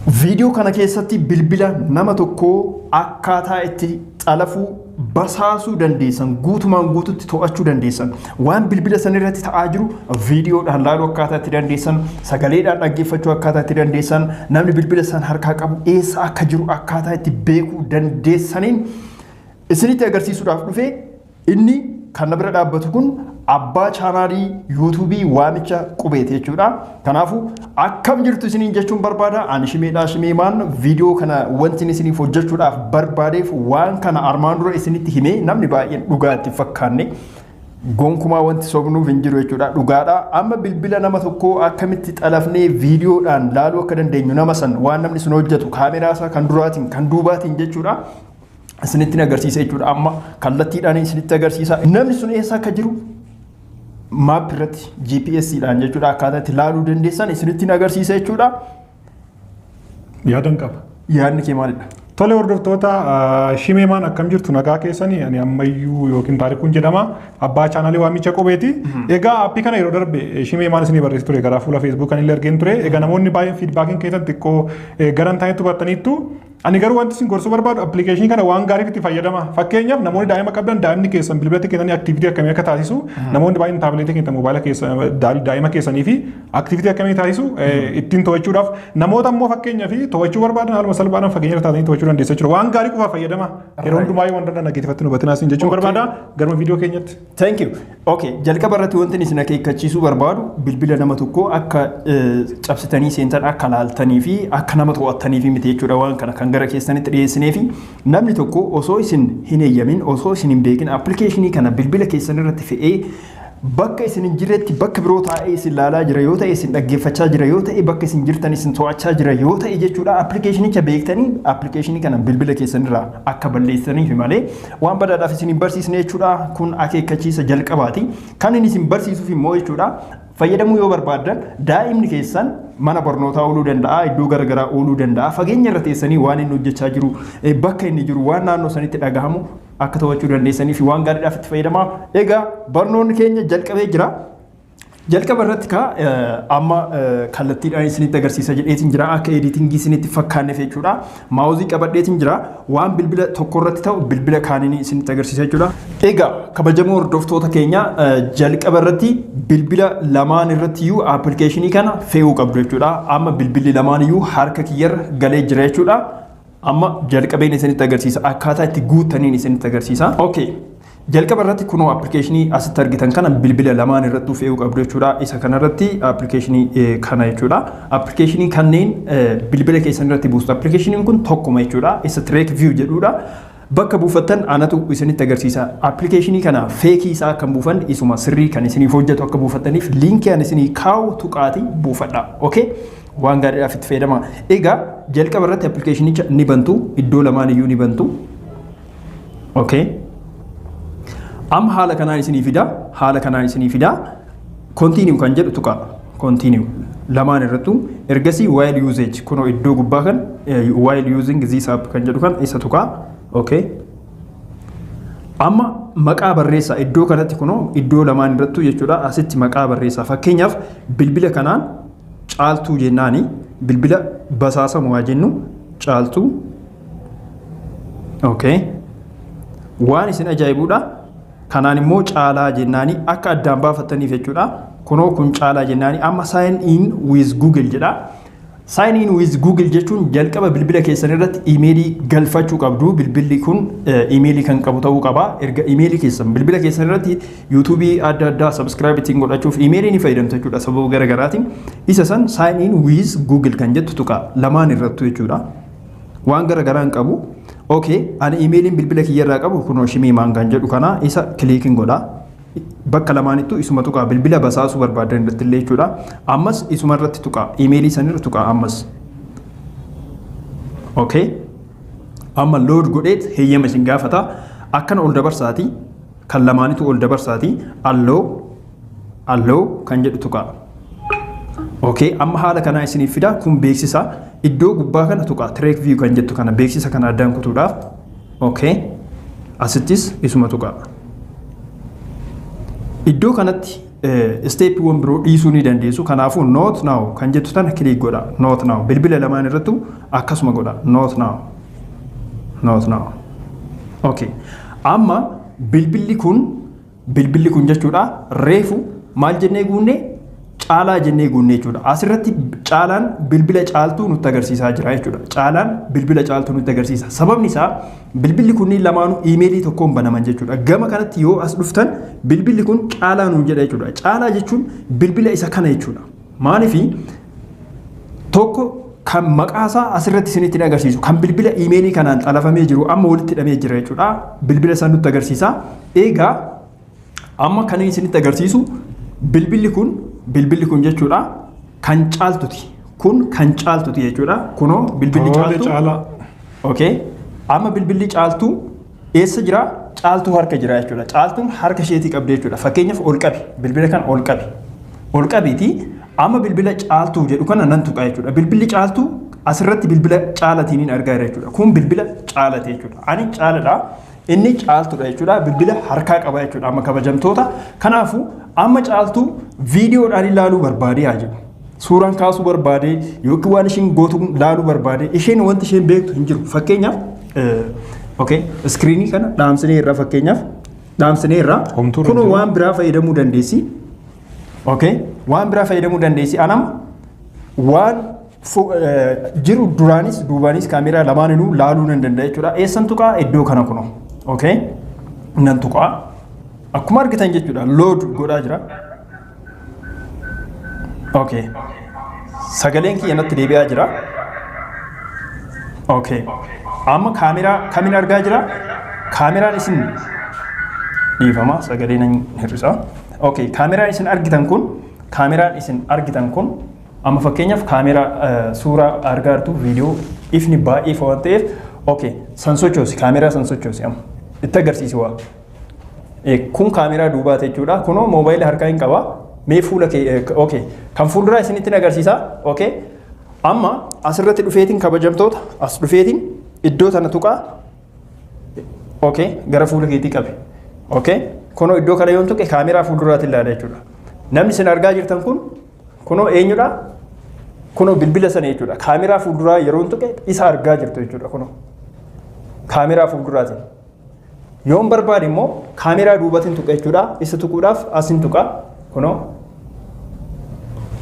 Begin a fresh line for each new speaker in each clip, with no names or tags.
Viidiyoo kana keessatti bilbila nama tokkoo akkaataa itti xalafuu, basaasuu dandeessan, guutumaan guututti to'achuu dandeessan, waan bilbila san irratti ta'aa jiru viidiyoodhaan laaluu akkaataa itti dandeessan, sagaleedhaan dhaggeeffachuu akkaataa itti dandeessan, namni bilbila san harkaa qabu eessa akka jiru akkaataa itti beekuu dandeessaniin isinitti agarsiisuudhaaf dhufe. Inni kan na bira dhaabbatu kun abbaa chaanaalii yuutuubii Waamicha Qubeeti jechuudha. Kanaafuu akkam jirtu isiniin jechuun barbaada. Ani Shimeedhaa Shimeemaan. Viidiyoo kana wanti isiniif hojjechuudhaaf barbaadeef, waan kana armaan dura isinitti himee namni baay'een dhugaa itti fakkaanne. Gonkumaa wanti sobnuuf hin jiru jechuudha. Dhugaadha. Amma bilbila nama tokkoo akkamitti xalafnee viidiyoodhaan laaluu akka dandeenyu, nama san waan namni sun hojjetu kaameraa isaa kan duraatiin kan duubaatiin jechuudha, isinitti agarsiisa jechuudha. Amma kallattiidhaan isinitti agarsiisa. Namni sun eessa akka jiru map irratti GPS dhaan jechuudha akkaataa itti laaluu dandeessan isinitti agarsiisa jechuudha.
Yaadan qaba.
Yaadni kee maalidha?
Tole, hordoftoota Shimeemaan, akkam jirtu? Nagaa keessanii? Ani ammayyuu yookiin Taarikuun jedhama. Abbaa chaanaalii Waamicha Qubeeti. Egaa aappii kana yeroo darbe Shimeemaan isinii barreessi ture, karaa fuula Feesbuuk kan illee argeen ture. Egaa namoonni baay'een feedbackiin keessan xiqqoo garan taa'etti hubattaniittu. Ani garuu wanti isin gorsuu barbaadu, appilikeeshinii kana waan gaariif itti fayyadama. Fakkeenyaaf, namoonni daa'ima qabdan daa'imni keessan bilbilatti kennanii activity akkamii akka taasisu, namoonni baay'een taabileetii keessan, moobaayila keessan, daa'ima keessanii fi activity akkamii taasisu ittiin to'achuudhaaf, namoota immoo fakkeenyaaf to'achuu barbaadan haaluma salphaadhaan fageenya irra taatanii to'achuu dandeessu jechuudha. Waan gaarii qofaaf fayyadama. Yeroo hundumaa waan danda'an dhaggeeffatti nu hubatinaa isin jechuun barbaada. Garuma viidiyoo keenyatti.
Thank you. Okay, jalqaba irratti wanti isin akeekkachiisuu barbaadu, bilbila nama tokkoo akka cabsitanii seentan, akka laaltanii fi akka nama to'attanii fi miti jechuudha. Waan kana kan gara keessanitti dhiyeessinee fi namni tokko osoo isin hin eeyyamin, osoo isin hin beekin, appilikeeshinii kana bilbila keessan irratti fe'ee bakka isin hin jirretti, bakka biroo taa'ee isin laalaa jira yoo ta'e, isin dhaggeeffachaa jira yoo ta'e, bakka isin jirtan isin to'achaa jira yoo ta'e jechuudha, appilikeeshinicha beektanii appilikeeshinii kana bilbila keessanirraa akka balleessaniif malee waan badaadhaaf isin hin barsiisne jechuudha. Kun akeekkachiisa jalqabaati. Kan inni isin barsiisuuf immoo jechuudha, fayyadamuu yoo barbaaddan, daa'imni keessan mana barnootaa ooluu danda'a, iddoo garaagaraa ooluu danda'a, fageenya irra teessanii waan inni hojjechaa jiru, bakka inni jiru, waan naannoo sanitti dhagahamu akka to'achuu dandeessanii fi waan gaariidhaaf itti fayyadamaa. Egaa barnoonni keenya jalqabee jira. Jalqaba irratti ka amma kallattiidhaan isinitti agarsiisa jedheetiin jira, akka editingii isinitti fakkaanneef jechuudha. Maawuzii qabadheetiin jira, waan bilbila tokko irratti ta'u bilbila kaaniin isinitti agarsiisa jechuudha. Egaa kabajamoo hordoftoota keenya, jalqaba irratti bilbila lamaan irratti iyyuu appilikeeshinii kana fe'uu qabdu jechuudha. Amma bilbilli lamaan iyyuu harka kiyyarra galee jira jechuudha. Amma jalqabeen isinitti agarsiisa, akkaataa itti guuttaniin isinitti agarsiisa. Okay. Jalqaba irratti kunoo appilikeeshinii asitti argitan kana bilbila lamaan irratti fe'uu qabdu jechuudha. Isa kanarratti appilikeeshinii kana jechuudha. Appilikeeshinii kanneen bilbila keessan irratti buustu. Appilikeeshiniin kun tokkuma jechuudha. Isa Track View jedhudha. Bakka buufattan anatu isinitti agarsiisa. Appilikeeshinii kana feekii isaa kan buufan, isuma sirrii kan isiniif hojjetu akka buufattaniif liinkii ani isinii kaa'u tuqaatii buufadha. Okay? Waan gaariidhaaf itti fayyadama. Egaa jalqaba irratti appilikeeshinicha ni bantu. Iddoo lamaan iyyuu ni bantu. Okay. Amma haala kanaan isinii fida. Haala kanaan isinii fida. Continue kan jedhu tuqa. Continue. Lamaan irrattu. Ergasii while usage, kunoo iddoo gubbaa kan while using this app kan jedhu kan isa tuqa. Okay. Amma maqaa barreessaa iddoo kanatti, kunoo iddoo lamaan irrattu jechuudha. Asitti maqaa barreessaa. Fakkeenyaaf, bilbila kanaan Caaltuu jennaani, bilbila basaasamu haa jennu, Caaltuu. Okay. Waan isin ajaa'ibuudha. Kanaan immoo Caalaa jennaani, akka addaan baafattaniif jechuudha. Kunoo kun Caalaa jennaani, amma sign in with Google jedha. Sign in with Google jechuun jalqaba bilbila keessan irratti iimeelii galfachuu qabdu. Bilbilli kun iimeelii kan qabu ta'uu qaba. Erga iimeelii keessan bilbila keessan irratti yuutuubii adda addaa subscribe ittiin godhachuuf iimeelii ni fayyadamtu jechuudha sababa garaagaraatiin. Isa san sign in with Google kan jettu tuqa lamaan irrattu jechuudha. Waan garaagaraa hin qabu. Okay, ani iimeeliin bilbila kiyyarraa qabu kunoo Shimiimaan kan jedhu kana, isa clickiin godha. Bakka lamaanittuu isuma tuqaa, bilbila basaasuu barbaadan irratti illee jechuudha. Ammas isuma irratti tuqaa, iimeelii sanirra tuqaa ammas. Okay. Amma load godheet heeyyama isin gaafata. Akkana ol dabarsaati. Kan lamaanitu ol dabarsaati. Allow, allow kan jedhu tuqaa. Okay, amma haala kanaa isiniif fida. Kun beeksisa. Iddoo gubbaa kana tuqaa. Track View kan jettu kana beeksisa kana addaan kutuudhaaf. Okay. Asittis isuma tuqaa. Iddoo kanatti Steppiiwwan biroo dhiisuu ni dandeessu. Kanaafuu "not now" kan jettu tana click godha. "Not now" bilbila lamaan irrattu akkasuma godha. "Not now." "Not now." Okay. Amma bilbilli kun jechuudha, reefu maal jennee guunne? Caalaa jennee guunne jechuudha. Asirratti Caalaan bilbila Caaltuu nutti agarsiisaa jira jechuudha. Caalaan bilbila Caaltuu nutti agarsiisa. Sababni isaa bilbilli kunniin lamaanuu iimeelii tokkoon banaman jechuudha. Gama kanatti yoo as dhuftan bilbilli kun Caalaa nuun jedha jechuudha. Caalaa jechuun bilbila isa kana jechuudha. Maaliifi tokko kan maqaasaa asirratti isinitti agarsiisu, kan bilbila iimeelii kanaan xalafamee jiru amma walitti hidhamee jira jechuudha. Bilbila san nutti agarsiisa. Egaa amma kan isinitti agarsiisu bilbilli kun jechuudha kan Caaltuti. Kun kan Caaltuti jechuudha. Kunoo bilbilli
Tole.
Caaltuu.
Caalaa.
Okay. Amma bilbilli Caaltuu eessa jira? Caaltuu harka jira jechuudha. Caaltuun harka isheetii qabdi jechuudha. Fakkeenyaaf ol qabi. Bilbila kan ol qabi. Ol qabiiti, amma bilbila Caaltuu jedhu kana nan tuqa jechuudha. Bilbilli Caaltuu asirratti bilbila Caalatiin argaa jira jechuudha. Kun bilbila Caalati jechuudha. Ani Caaladha. Inni Caaltuudha jechuudha. Bilbila harkaa qaba jechuudha. Amma kabajamtoota. Kanaafuu amma Caaltuu viidiyoodhaan ilaaluu barbaadee haa jiru. Suuraan kaasuu barbaade yookiin waan isheen gootu laaluu barbaade, isheen wanti isheen beektu hin jiru. Fakkeenyaaf, okay, screenii kana dhaamsinee irraa, fakkeenyaaf dhaamsinee irraa
Homtuu irra
kunoo
jiru.
waan biraa fayyadamuu dandeessi. Okay, waan biraa fayyadamuu dandeessi. Anam waan jiru duraanis duubaanis kaameraa lamaaninuu laaluu nan danda'a jechuudha. Eessan tuqaa? Iddoo kana kunoo. Okay, nan tuqaa. Akkuma argitan jechuudha, load godhaa jira. Okay. Sagaleen kiyya natti deebi'aa jira. Okay. Amma kaameraa kamiin argaa jira? Kaameraan isin, dhiifama, sagalee nan hir'isa. Okay, kaameraan isin argitan kun amma fakkeenyaaf kaameraa suuraa argaa jirtu, viidiyoo ifni baay'ee ifa waan ta'eef, okay, san sochoosi, kaameraa san sochoosi, amma itti agarsiisi waa. Kun kaameraa duubaati jechuudha. Kunoo moobaayilii harkaa hin qaba. Mee fuula kee, okay. Kan fuulduraa isinitti agarsiisa. Okay. Amma asirratti dhufeetiin, kabajamtoota, as dhufeetiin iddoo tana tuqaa. Okay. Gara fuula keetii qabe. Okay. Kunoo iddoo kana yoon tuqe kaameraa fuulduraatti ilaala jechuudha. Namni isin argaa jirtan kun kunoo eenyudha? Kunoo bilbila sana jechuudha. Kaameraa fuulduraa yeroo tuqe isa argaa jirtu jechuudha kunoo. Kaameraa fuulduraatiin. Yoon barbaade immoo kaameraa duubatiin tuqa jechuudha. Isa tuquudhaaf asin tuqa. Kunoo.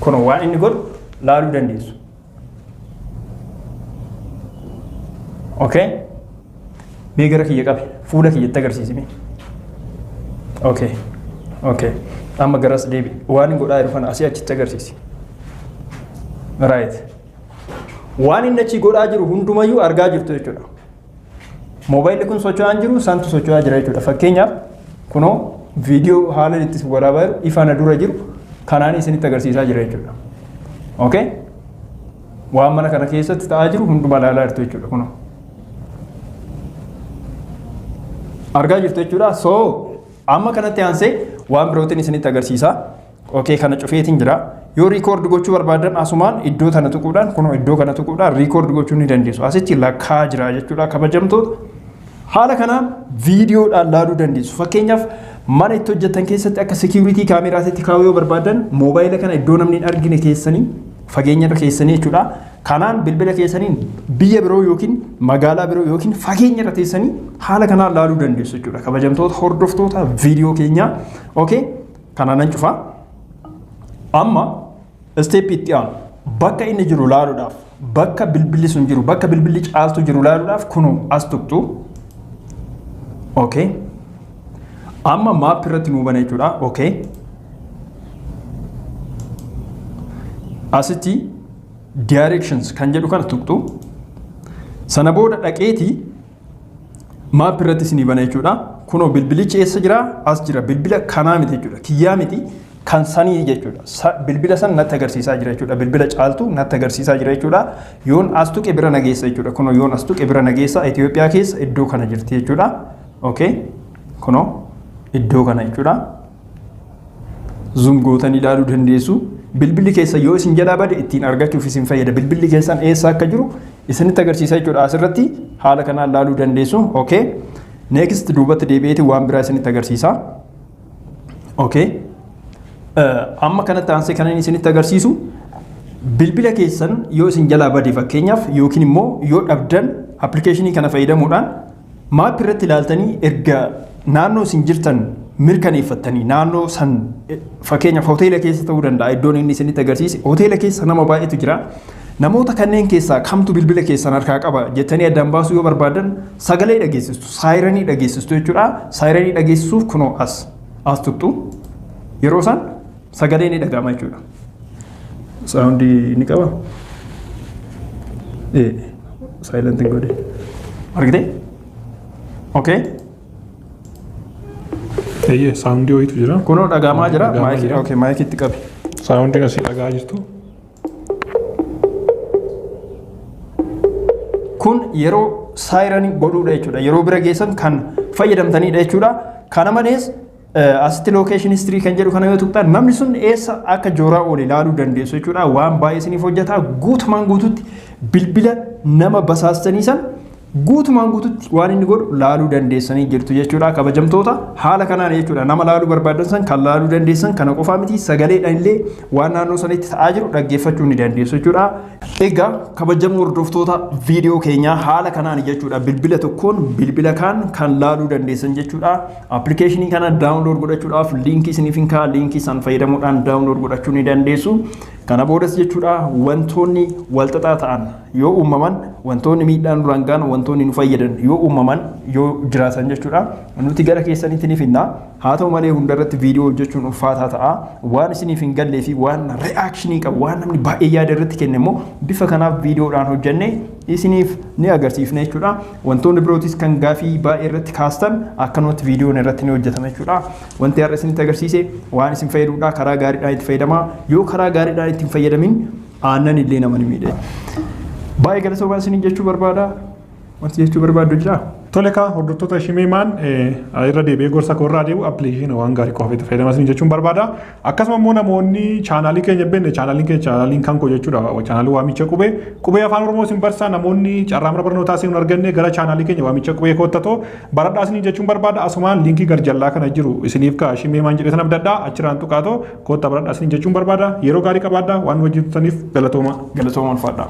Kunoo waan inni godhu laaluu dandeessu. Okay. Mee gara kiyya qabe. Fuula kiyyatti agarsiisi mee. Okay. Okay. Amma garas deebi. Waan inni godhaa jiru kana asii achitti agarsiisi. Right. Waan inni achi godhaa jiru hundumayyuu argaa jirtu jechuudha. Moobaayilli kun socho'aa hin jiru, santu socho'aa jira jechuudha. Fakkeenyaaf kunoo viidiyoo haala itti waraabaa jiru, ifa na dura jiru kanaan isinitti agarsiisaa jira jechuudha. Okay? Waan mana kana keessatti ta'aa jiru hundumaa ilaalaa jirtu jechuudha kunoo. Argaa jirtu jechuudha. So amma kanatti aansee waan birootiin isinitti agarsiisa. Okay, kana cufeetiin jira. Yoo record gochuu barbaadan asumaan iddoo tana tuquudhaan, kunoo iddoo kana tuquudhaan record gochuu ni dandeessu. Asitti lakkaa jira jechuudha, kabajamtoota. Haala kanaan viidiyoodhaan laaluu dandeessu. Fakkeenyaaf mana itti hojjetan keessatti akka security kaameraatti kaa'uu yoo barbaadan, moobaayila kana iddoo namni hin argine keessanii, fageenya irra keessanii jechuudha. Kanaan bilbila keessaniin biyya biroo yookiin magaalaa biroo yookiin fageenya irra teessanii haala kanaan laaluu dandeessu jechuudha. Kabajamtoota hordoftoota viidiyoo keenyaa. Okay, kanaan nan cufaa. Amma step itti aanu bakka inni jiru laaluudhaaf, bakka bilbilli sun jiru, bakka bilbilli Caaltu jiru laaluudhaaf kunoo as tuqxu. Okay. Amma map irratti nuu bana jechuudha. Okay. Asitti "directions" kan jedhu kana tuqxu. Sana booda dhaqeetii map irratti isinii bana jechuudha. Kunoo bilbilichi eessa jira? As jira. Bilbila kanaa miti jechuudha. Kiyyaa miti, kan sanii jechuudha. Bilbila san natti agarsiisaa jira jechuudha. Bilbila Caaltu natti agarsiisaa jira jechuudha. Yoon as tuqe bira nageessa jechuudha. Kunoo yoon as tuqe bira nageessa, Itoophiyaa keessa iddoo kana jirti jechuudha. Okay. Kunoo iddoo kana jechuudha. Zoom gootanii ilaaluu dandeessu. Bilbilli keessa yoo isin jalaa bade ittiin argachuuf isin fayyada. Bilbilli keessan eessa akka jiru isinitti agarsiisa jechuudha. Asirratti haala kanaan ilaaluu dandeessu. Okay. Next, duubatti deebi'eeti waan biraa isinitti agarsiisa. Okay. Amma kanatti aansee kan inni isinitti agarsiisu, bilbila keessan yoo isin jalaa bade fakkeenyaaf, yookiin immoo yoo dhabdan, appilikeeshinii kana fayyadamuudhaan map irratti ilaaltanii, erga naannoo isin jirtan mirkaneeffattanii, naannoo san fakkeenyaaf hoteela keessa ta'uu danda'a. Iddoon inni isinitti agarsiise hoteela keessa nama baay'eetu jira. Namoota kanneen keessaa kamtu bilbila keessan harkaa qaba jettanii addaan baasuu yoo barbaadan, sagalee dhageessistu, siren dhageessistu jechuudha. Siren dhageessisuuf kunoo as tuqxu. Yeroo isaan sagalee ni dhaga'ama jechuudha. Sound ni qaba? Ee, silent hin godhe. Argitee? Okay.
Eeyyee, sound wayiitu jira.
Kunoo dhaga'amaa jira.
Dhaga'amaa
Mic
jira.
Okay, mic itti qabi.
Soundiin asii dhaga'aa jirtu.
Kun yeroo siren godhuudha jechuudha. Yeroo bira geessan kan fayyadamtanidha jechuudha. Kana malees asitti location history kan jedhu kana yoo tuqxan, namni sun eessa akka jooraa oole ilaaluu dandeessu jechuudha. Waan baay'ee isiniif hojjeta. Guutumaan guututti bilbila nama basaastanii san guutumaan guututti waan inni godhu laaluu dandeessanii jirtu jechuudha. Kabajamtoota, haala kanaan jechuudha nama laaluu barbaadan san kan laaluu dandeessan. Kana qofaa miti, sagaleedhaan illee waan naannoo sanitti ta'aa jiru dhaggeeffachuu ni dandeessu jechuudha. Egaa kabajamoo hordoftoota viidiyoo keenyaa, haala kanaan jechuudha bilbila tokkoon bilbila kaan kan laaluu dandeessan jechuudha. Appilikeeshinii kana download godhachuudhaaf liinkii isiniif hin kaa'a. Liinkii san fayyadamuudhaan download godhachuu ni dandeessu. Kana boodas jechuudha wantoonni walxaxaa ta'an yoo uumaman, wantoonni miidhaan duraan ga'an, wantoonni nu fayyadan yoo uumaman, yoo jiraatan jechuudha, nuti gara keessanitti ni finna. Haa ta'u malee hundarratti viidiyoo hojjechuun ulfaataa ta'a. Waan isiniif hin gallee fi waan reaction qabu, waan namni baay'ee yaada irratti kenne immoo bifa kanaaf viidiyoodhaan hojjenne isiniif ni agarsiifna jechuudha. Wantoonni birootis kan gaafii baay'ee irratti kaastan akkanumatti viidiyoon irratti ni hojjetama jechuudha. Wanti har'a isinitti agarsiise waan isin fayyaduudha. Karaa gaariidhaan itti fayyadamaa. Yoo karaa gaariidhaan itti hin fayyadamin, aannan illee nama ni miidha. Baay'ee galatoomaa isiniin jechuu barbaada. Wanti jechuu barbaaddu jiraa?
Tole kaa, hordoftoota Shimeemaan, irra deebi'ee gorsa koo irraa deebi'u, appilikeeshinii waan gaarii qofa itti fayyadamaa isin jechuun barbaada. Akkasuma immoo namoonni chaanaalii keenya beekne, chaanaaliin keenya, chaanaaliin kan koo jechuudha. Chaanaalii Waamicha Qubee, qubee Afaan Oromoo isin barsiisa. Namoonni carraa mana barnootaa isin arganne, gara chaanaalii keenya Waamicha Qubee kottatoo baradhaa isin jechuun barbaada. Asumaan liinkii garjallaa kana jiru isiniif kaa, Shimeemaan jedhee sana abdadhaa, achirraan tuqaatoo kottaa baradhaa isin jechuun barbaada. Yeroo gaarii qabaadhaa. Waan wajjin turtaniif galatooma.
Galatooma, ulfaadhaa.